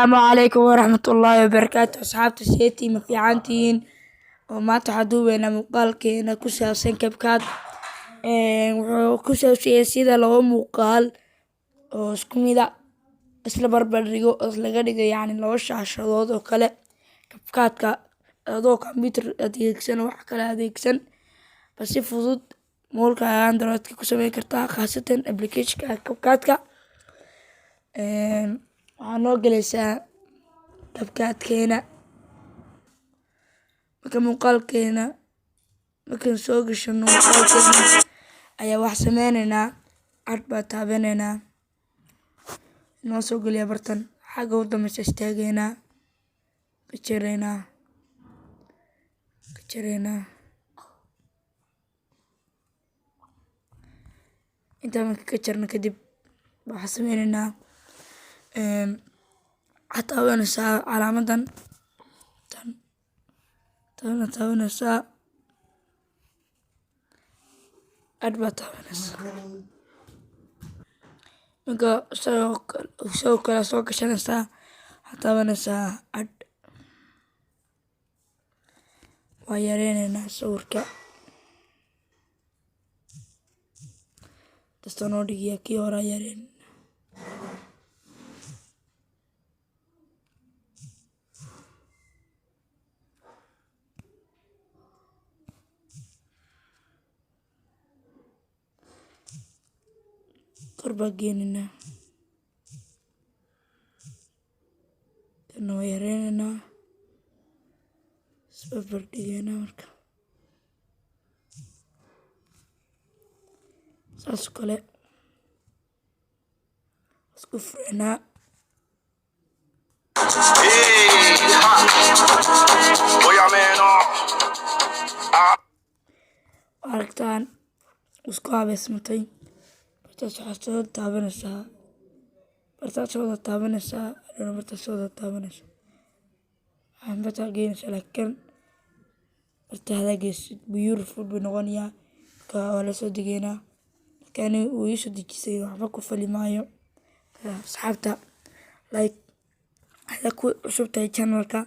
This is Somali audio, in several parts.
Asalaamu calaykum waraxmatullaahi wabarakaatu. Asxaabta, seetii ma fiicantihiin? Oo maanta waxaa duubeynaa muuqaalkeena ku saabsan CapCut. Wuxuu ku saabsan yahay sida laba muuqaal oo isku mid ah isla barbar dhigo oo islaga dhigo, yacni laba shaashadood oo kale CapCut-ka, adoo computer adeegsan, wax kale adeegsan ba, si fudud mobilka Android-ka ku sameyn kartaa, khaasatan application-ka CapCut-ka. Waxaa noo galaysaa CapCut-keena. Marka muuqaalkeena markaan soo gashano muuqaalkeena ayaa wax sameyneynaa, add baa taabaneynaa, noo soo geliya bartan. Xagga u dambeysa istaageynaa, ka jareynaa, ka jareynaa intaa. Marka ka jarno kadib, waxaa sameyneynaa, waxaad taabanaysaa calaamadan tan, tana taabanaysaa, add baa taabanaysaa. Marka isagoo kale soo gashanaysaa, waxaad taabanaysaa add. Waa yareyneynaa sawirka, kastoo noo dhigiya kii hore yareyn. Kor baa geyneynaa, kana waa yareyneynaa, isbarbar dhigeynaa. Marka saas oo kale isku fureynaa. Hey, ha. Boy, I'm in awe. Aragtaan, isku habeysmatay. Bartaas waxaad soo taabanaysaa, bartaas soo wada taabanaysaa, hadhowna bartaas soo wada taabanaysaa, waxaan bartaa geynaysaa. Laakiin barta hadaa geysid, beautiful buu noqonayaa. Marka waa la soo degeynaa. Marka aniga wuu ii soo dejisay, waxba ku fali maayo. Asxaabta, like hadaa ku cusub tahay channelka,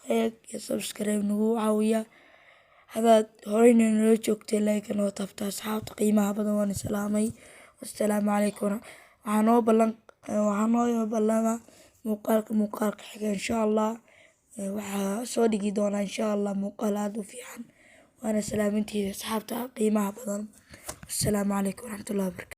like iyo subscribe nagu caawiya. Hadaad horeyna nala joogtay, like noo taabta. Asxaabta qiimaha badan, waan salaamay. Wassalaamu calaykum. Waxaa noo ballama muuqaalka xiga, insha Allah. Waxaa soo dhigi doonaa, insha Allah, muuqaal aad u fiican. Waana salaamintiida, asxaabta qiimaha badan. Wassalaamu calaykum waraxmatullahi wabarakatu.